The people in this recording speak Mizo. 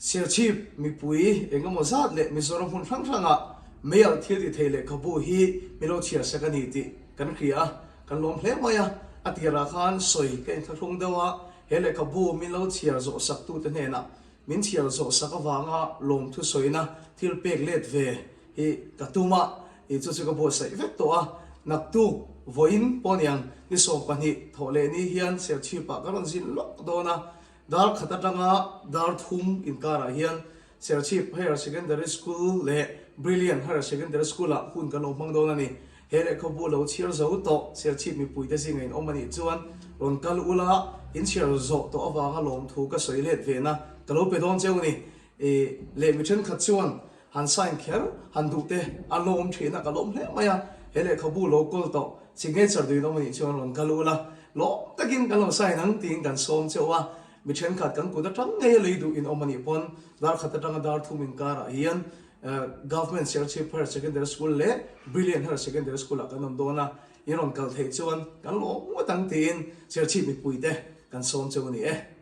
Serchhip mipui eng emaw zat leh Mizoram hmun hrang hrangah meialh thil ti thei lehkhabu hi min lo chhiar sak a ni tih kan hria a, kan lawm hle mai a. A tirah khan sawi ka inthlahrung deuh a, he lehkhabu min lo chhiar zawh sak tute hnenah min chhiar zawh sak avanga lawmthu sawina thil pek let ve hi ka tum a, ih chu chu ka buatsaih vek tawh a, naktuk vawiin pawh niang ni 12 thawh leh ni hian Serchhip-ah ka rawn zin lawk dawn a, Dar khat atanga dar thum inkarah hian Serchhip Higher Secondary School leh Brilliant Higher Secondary School-ah hun kan lo hmang dawn a ni. He lehkhabu lo chhiar zo tawh Serchhip mipuite zinga in awm a nih chuan rawn kal ula, in chhiar zawh tawh avanga lawmthu ka sawi let ve na ka lo pe dawn cheu a ni. Leh mi thenkhat chuan Han sign kher han duh te a lawm thin a, ka lawm hle mai a, he lehkhabu lo kawl tawh signature duhin awm a nih chuan rawn kal ula, lawm takin kan lo sign ang tiin kan sawm cheu a, mi thenkhat kan kut atang ngei a lei duh in awm a nih pawn dar khat atanga dar thum inkarah hian Government Serchhip Higher Secondary School leh Brilliant Higher Secondary School ah kan awm dawn a, in rawn kal theih chuan kan lawm ngawt ang tiin Serchhip mipui te kan sawm cheu a ni e.